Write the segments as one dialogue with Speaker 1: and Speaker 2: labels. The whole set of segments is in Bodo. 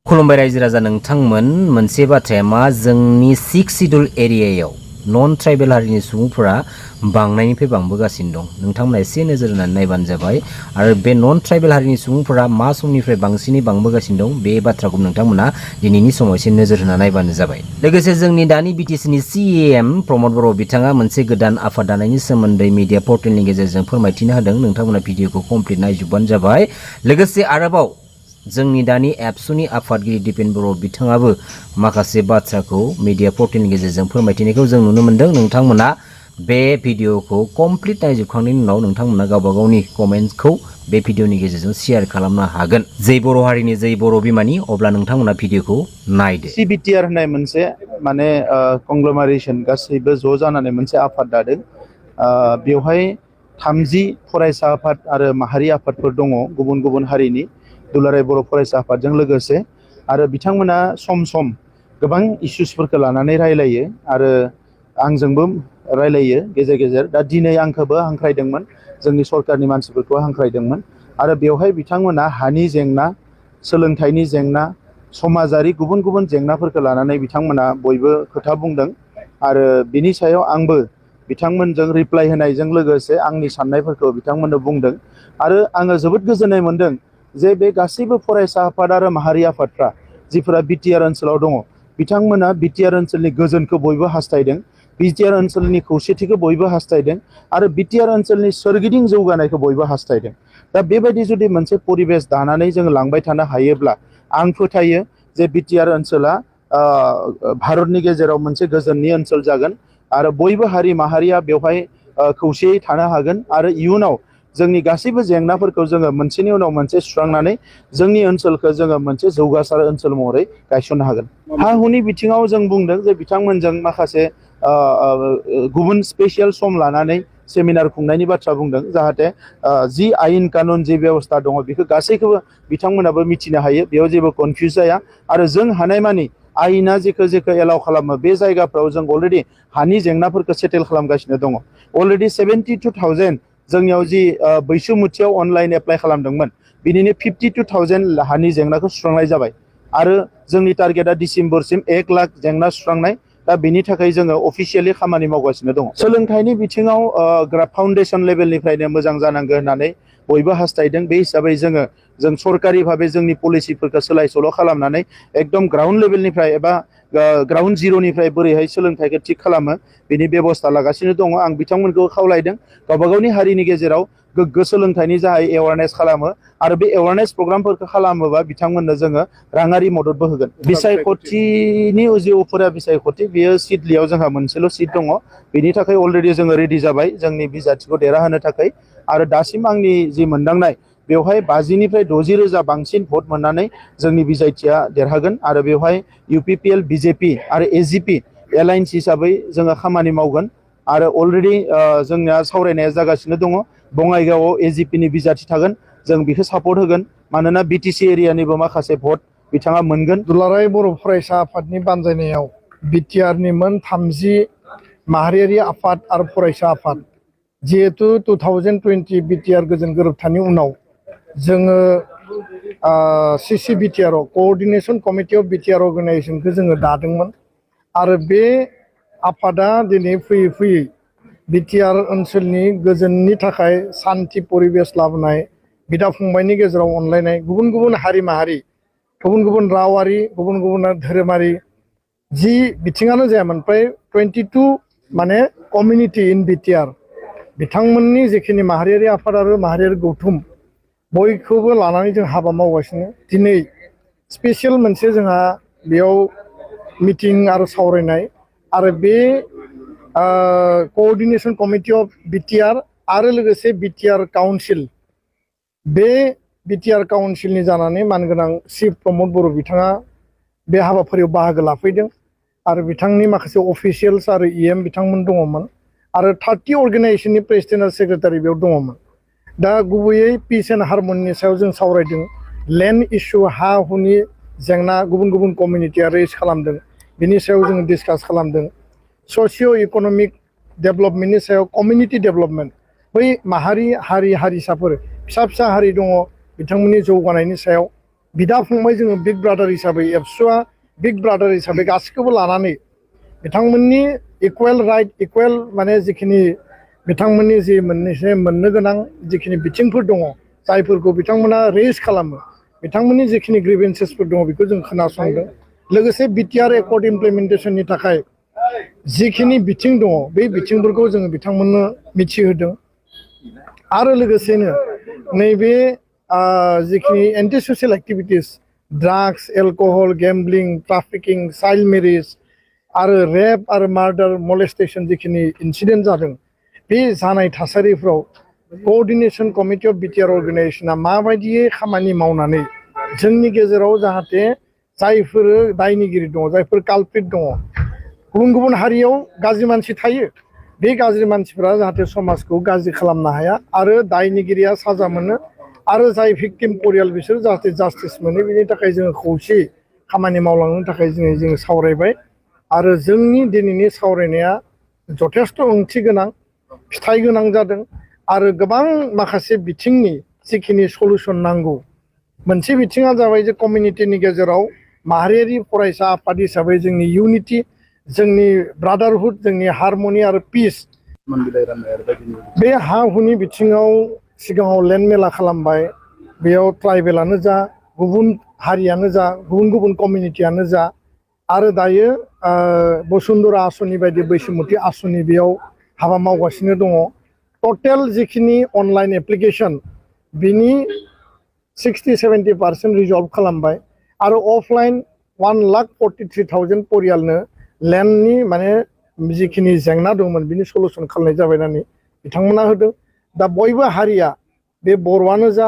Speaker 1: खुलुमबाय रायजो राजा नोंथांमोन मोनसे बाथ्राया मा जोंनि 6 सिडुल एरियायाव नन ट्राइबेल हारिनि सुबुंफोरा बांनायनिफ्राय बांबोगासिनो दं। नोंथांमोना एसे नोजोर होनानै नायबानो जाबाय आरो बे नन ट्राइबेल हारिनि सुबुंफोरा मा समनिफ्राय बांसिनै बांबोगासिनो दं बे बाथ्राखौ नोंथांमोना दिनैनि समाव एसे नोजोर होना नायबानो जाबाय। लोगोसे जोंनि दानि बिटिसिनि CAM प्रमद बर' बिथाङा मोनसे गोदान आफाद दानायनि सोमोन्दै मिडिया पर्टेलनि गेजेरजों फोरमायथिनो होदों। नोंथांमोना भिडिअखौ कमप्लिट नायजोबबानो जाबाय। लोगोसे आरोबाव जोंनि दानि एबसुनि आफादगिरि दिपेन बर' बिथाङाबो माखासे बाथ्राखौ मिडिया पर्टेलनि गेजेरजों फोरमायथिनायखौ जों नुनो मोन्दों। नोंथांमोना बे भिडिअखौ कमप्लिट नायजोबखांनायनि उनाव नोंथांमोना गावबा गावनि कमेन्ट्सखौ बे भिडिअनि गेजेरजों शेयार खालामनो हागोन। जै बर' हारिनि जै बर' बिमानि अब्ला नोंथांमोना भिडिअखौ नायदो।
Speaker 2: CBTR होननाय मोनसे माने कंग्ल'मारेसन गासैबो ज' जानानै मोनसे आफाद दादों। बेवहाय 30 फरायसा आफाद आरो माहारि आफादफोर दङ गुबुन गुबुन हारिनि दुलाराय बर' फरायसा आफादजों लोगोसे आरो बिथांमोना सम सम गोबां इसुसफोरखौ लानानै रायलायो आरो आंजोंबो रायलायो गेजेर गेजेर। दा दिनै आंखौबो हांख्रायदोंमोन, जोंनि सरकारनि मानसिफोरखौ हांख्रायदोंमोन आरो बेवहाय बिथांमोना हानि जेंना, सोलोंथाइनि जेंना, समाजारि गुबुन गुबुन जेंनाफोरखौ लानानै बिथांमोना बयबो खोथा बुंदों आरो बिनि सायाव आंबो बिथांमोनजों रिप्लाइ होनायजों लोगोसे आंनि साननायफोरखौ बिथांमोननो बुंदों आरो आङो जोबोद गोजोननाय मोनदों जे बे गासैबो फरायसा आफाद आरो माहारि आफादफ्रा जिफोरा बिटिआर ओनसोलाव दङ बिथांमोना बिटिआर ओनसोलनि गोजोनखौ बयबो हास्थायदों, बिटिआर ओनसोलनि खौसेथिखौ बयबो हास्थायदों आरो बिटिआर ओनसोलनि सोरगिदिं जौगानायखौ बयबो हास्थायदों। दा बेबायदि जुदि मोनसे परिबेस दानानै जों लांबाय थानो हायोब्ला आं फोथायो जे बिटिआर ओनसोला भारतनि गेजेराव मोनसे गोजोननि ओनसोल जागोन आरो बयबो हारि माहारिया बेवहाय खौसेयै थानो हागोन आरो इयुनाव जोंनि गासैबो जेंनाफोरखौ जोङो मोनसेनि उनाव मोनसे सुस्रांनानै जोंनि ओनसोलखौ जोङो मोनसे जौगासार ओनसोल महरै गायसननो हागोन। हा हुनि बिथिङाव जों बुंदों जे बिथांमोनजों माखासे गुबुन स्पेसियेल सम लानानै सेमिनार खुंनायनि बाथ्रा बुंदों जाहाथे जि आयेन कानुन जि बेबस्था दङ बेखौ गासैखौबो बिथांमोनाबो मिथिनो हायो, बेयाव जेबो कनफिउस जाया आरो जों हानायमानि आयेना जेखौ एलाउ खालामो बे जायगाफ्राव जों अलरेडि हानि जेंनाफोरखौ सेटेल खालामगासिनो दङ। अलरेडि 72,000 जोंनियाव जि बैसुमुथियाव अनलाइन एप्लाइ खालामदोंमोन बिनिनो 52,000 हानि जेंनाखौ सुस्रांनाय जाबाय आरो जोंनि टारगेटआ डिसेम्बरसिम 1 लाख जेंना सुस्रांनाय। दा बेनि थाखाय जोङो अफिसियेलि खामानि मावगासिनो दङ। सोलोंथाइनि बिथिङाव फाउन्डेसन लेभेलनिफ्रायनो मोजां जानांगौ होननानै बयबो हास्थायदों। बे हिसाबै जों सरकारि भाबै जोंनि पलिसिफोरखौ सोलाय सोल' खालामनानै एकदम ग्राउन्ड लेभेलनिफ्राय एबा ग्राउन्ड जिर'निफ्राय बोरैहाय सोलोंथाइखौ थिग खालामो बेनि बेबस्था लागासिनो दङ। आं बिथांमोनखौ खावलायदों गावबा गावनि हारिनि गेजेराव गोग्गो सोलोंथाइनि जाय एवारनेस खालामो आरो बे एवारनेस प्रग्रामफोरखौ खालामोबा बिथांमोननो जोङो राङारि मददबो होगोन। बिसायख'थिनि जि उफुरा बिसायख'थि बेयो सिडलियाव जोंहा मोनसेल' सिट दङ, बेनि थाखाय अलरेडि जोङो रेडि जाबाय जोंनि बिजाथिखौ देरहाहोनो थाखाय आरो दासिम आंनि जि मोनदांनाय बेवहाय 50निफ्राय 60 रोजा बांसिन भट मोननानै जोंनि बिजाथिया देरहागोन आरो बेवहाय UPPL, BJP आरो AGP एलायन्स हिसाबै जोङो खामानि मावगोन आरो अलरेडि जोंनिया सावरायनाया जागासिनो दङ। बङाइगावआव AGPनि बिजाथि थागोन, जों बेखौ सापर्ट होगोन मानोना BTC एरियानिबो माखासे भट बिथाङा मोनगोन।
Speaker 3: दुलाराय बर' फरायसा आफादनि बानजायनायाव बिटिआरनि मोन 30 माहारियारि आफाद आरो फरायसा आफाद जिहेतु 2020 बिटिआर गोजोन गोरोबथानि उनाव जोङो CCBTR coordination committee of BTR अर्गेनाइजेशनखौ जोङो दादोंमोन आरो बे आफादा दिनै फैयै फैयै बिटिआर ओनसोलनि गोजोननि थाखाय सान्थि परिबेस लाबोनाय, बिदा फंबायनि गेजेराव अनलायनाय, गुबुन गुबुन हारि माहारि, गुबुन गुबुन रावारि, गुबुन गुबुन धोरोमारि जि बिथिङानो जायामोन फ्राय 22 माने कमिउनिटि इन बिटिआर बिथांमोननि जेखिनि माहारियारि आफाद आरो माहारियारि गौथुम बयखौबो लानानै जों हाबा मावगासिनो। दिनै स्पेसियेल मोनसे जोंहा बेयाव मिटिं आरो सावरायनाय आरो बे कअर्डिनेशन कमिटि अफ बिटिआर आरो लोगोसे बिटिआर काउन्सिल बे बिटिआर काउन्सिलनि जानानै मानगोनां चिफ प्रमद बर' बिथाङा बे हाबाफारियाव बाहागो लाफैदों आरो बिथांनि माखासे अफिसियेल्स आरो EM बिथांमोन दङमोन आरो 30 अर्गेनाइजेशननि प्रेसिडेन्ट आरो सेक्रेटारि बेयाव दङमोन। दा गुबैयै पिस एन्ड हारमनिनि सायाव जों सावरायदों। लेन्ड इसु हा हुनि जेंना गुबुन गुबुन कमिउनिटिया रेज खालामदों, बिनि सायाव जों डिसकास खालामदों। ससिय' इक'नमिक डेभेलपमेन्टनि सायाव कमिउनिटि डेभेलपमेन्ट बै माहारि हारि हारिसाफोर फिसा फिसा हारि दङ बिथांमोननि जौगानायनि सायाव बिदा फंबाय जोङो बिग ब्रादार हिसाबै एबसुआ बिग ब्रादार हिसाबै गासिखौबो लानानै बिथांमोननि इकुवेल राइट इकुवेल माने जिखिनि बिथांमोननि जि मोननो गोनां जिखिनि बिथिंफोर दङ जायफोरखौ बिथांमोना रेज खालामो बिथांमोननि जिखिनि ग्रिभेन्सेसफोर दङ बेखौ जों खोनासंदों लोगोसे बिटिआर एकर्ड इमप्लिमेन्टेसननि थाखाय जिखिनि बिथिं दङ बे बिथिंफोरखौ जोङो बिथांमोननो मिथिहोदों आरो लोगोसेनो नैबे जिखिनि anti social activities drugs alcohol gambling trafficking child marriage आरो रेप आरो मार्डार मलेस्टेसन जिखिनि इन्सिडेन्ट जादों बे जानाय थासारिफ्राव कोअर्डिनेशन कमिटि अफ बिटिआर अर्गेनाइजेशना माबायदियै खामानि मावनानै जोंनि गेजेराव जाहाथे जायफोर दायनिगिरि दङ जायफोर कालप्रिट दङ गुबुन गुबुन हारियाव गाज्रि मानसि थायो बे गाज्रि मानसिफोरा जाहाथे समाजखौ गाज्रि खालामनो हाया आरो दायनिगिरिया साजा मोनो आरो जाय भिक्टिम परियाल बिसोर जाहाथे जास्टिस मोनो बेनि थाखाय जोङो खौसेयै खामानि मावलांनो थाखाय जोङो सावरायबाय आरो जोंनि दिनैनि सावरायनाया जथेस्थ' ओंथि गोनां फिथाइ गोनां जादों आरो गोबां माखासे बिथिंनि जिखिनि सलुसन नांगौ मोनसे बिथिङा जाबाय जे कमिउनिटिनि गेजेराव माहारियारि फरायसा आफाद हिसाबै जोंनि इउनिटि जोंनि ब्रादारहुड जोंनि हारमनि आरो पिस बे हा हुनि बिथिङाव सिगाङाव लेन्ड मेला खालामबाय बेयाव ट्राइबेलानो जा गुबुन हारियानो जा गुबुन गुबुन कमिउनिटियानो जा आरो दायो बसुन्धरा आसनि बायदि बैसोमुथि आसनि बेयाव हाबा मावगासिनो दङ टटेल जिखिनि अनलाइन एप्लिकेसन बिनि 60-70% रिजल्भ खालामबाय आरो अफलाइन 1,43,000 परियालनो लेन्डनि माने जिखिनि जेंना दंमोन बिनि सलुसन खालामनाय जाबाय होननानै बिथांमोना होदों दा बयबो हारिया बे बर'आनो जा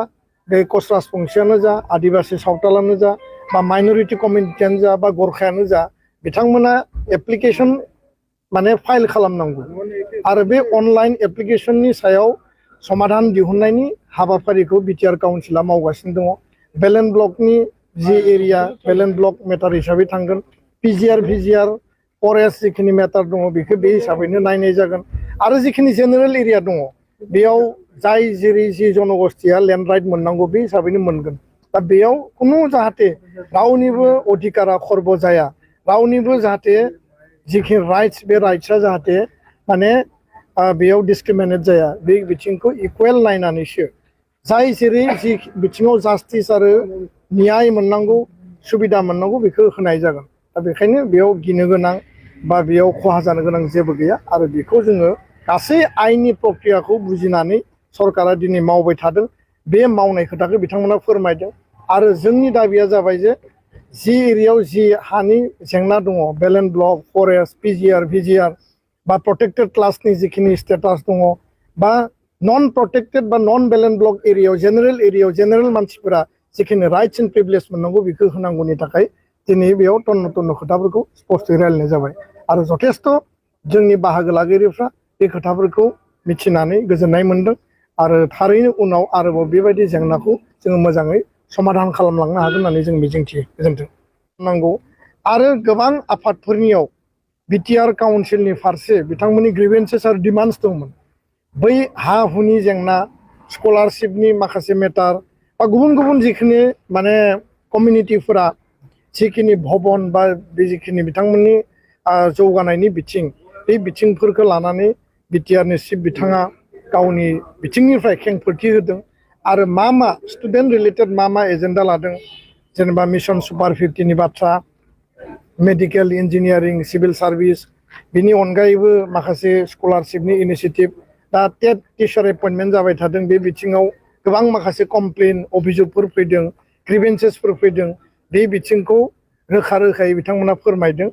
Speaker 3: बे कच राजबंसियानो जा आदिबासि सावतालानो जा बा माइनरिटि कमिउनिटियानो जा बा गरखायानो जा बिथांमोना एप्लिकेसन माने फाइल खालामनांगौ आरो बे अनलाइन एप्लिकेसननि सायाव समाधान दिहुननायनि हाबाफारिखौ बिटिआर काउन्सिला मावगासिनो दङ बेलेन ब्लकनि जि एरिया बेलेन ब्लक मेटार हिसाबै थांगोन पिजिआर भिजिआर फरेस्ट जिखिनि मेटार दङ बेखौ बे हिसाबैनो नायनाय जागोन आरो जिखिनि जेनेरेल एरिया दङ बेयाव जाय जेरै जि जनगोष्ठिया लेन्ड राइट मोननांगौ बे हिसाबैनो मोनगोन दा बेयाव खुनु जाहाथे रावनिबो अधिकारा खर्ब जाया रावनिबो जाहाथे जिखिनि राइट्स बे राइट्सआ जाहाथे माने बेयाव डिसक्रिमिनेट जाया बे बिथिंखौ इकुवेल नायनानैसो जाय जेरै जि बिथिङाव जास्टिस आरो न्याय मोननांगौ सुबिदा मोननांगौ बेखौ होनाय जागोन दा बेखायनो बेयाव गिनो गोनां बा बेयाव खहा जानो गोनां जेबो गैया आरो बेखौ जोङो गासै आयेननि प्रक्रियाखौ बुजिनानै सरकारा दिनै मावबाय थादों बे मावनाय खोथाखौ बिथांमोना फोरमायदों आरो जोंनि दाबिया जाबाय जे जि एरियायाव जि हानि जेंना दङ बेलेन ब्लक फरेस्ट पिजिआर भिजिआर बा प्रटेक्टेड क्लासनि जिखिनि स्टेटास दङ बा नन प्रटेक्टेड बा नन बेलेन ब्लक एरियायाव जेनेरेल मानसिफोरा जिखिनि राइट्स एन्ड प्रिभिलेज मोननांगौ बेखौ होनांगौनि थाखाय दिनै बेयाव टन्न टन्न खोथाफोरखौ स्पष्टयै रायलायनाय जाबाय आरो जथेस्थ' जोंनि बाहागो लागिरिफ्रा बे खोथाफोरखौ मिथिनानै गोजोननाय मोनदों आरो थारैनो उनाव आरोबाव बेबायदि जेंनाखौ जोङो मोजाङै समाधान खालामलांनो हागोन होननानै जों मिजिंथियो गोजोन्थों नांगौ आरो गोबां आफादफोरनियाव बिटिआर काउन्सिलनि फारसे बिथांमोननि ग्रिभेन्सेस आरो डिमान्ड्स दंमोन बै हा हुनि जेंना स्कलारशिपनि माखासे मेटार बा गुबुन गुबुन जिखिनि माने कमिउनिटिफोरा जिखिनि भबन बा बे जिखिनि बिथांमोननि जौगानायनि बिथिं बे बिथिंफोरखौ लानानै बिटिआरनि चिफ बिथाङा गावनि बिथिंनिफ्राय खेंफोरथि होदों आरो मा स्टुडेन्ट रिलेटेड मा एजेन्डा लादों जेनेबा मिशन सुपार 50नि बाथ्रा मेडिकेल इन्जिनियारिं सिभिल सार्भिस बिनि अनगायैबो माखासे स्कलारशिपनि इनिसिएटिभ दा टेट टिचार एपइन्टमेन्ट जाबाय थादों बे बिथिङाव गोबां माखासे कमप्लेन अभियोगफोर फैदों ग्रिभेन्सेसफोर फैदों बे बिथिंखौ रोखा रोखायै बिथांमोना फोरमायदों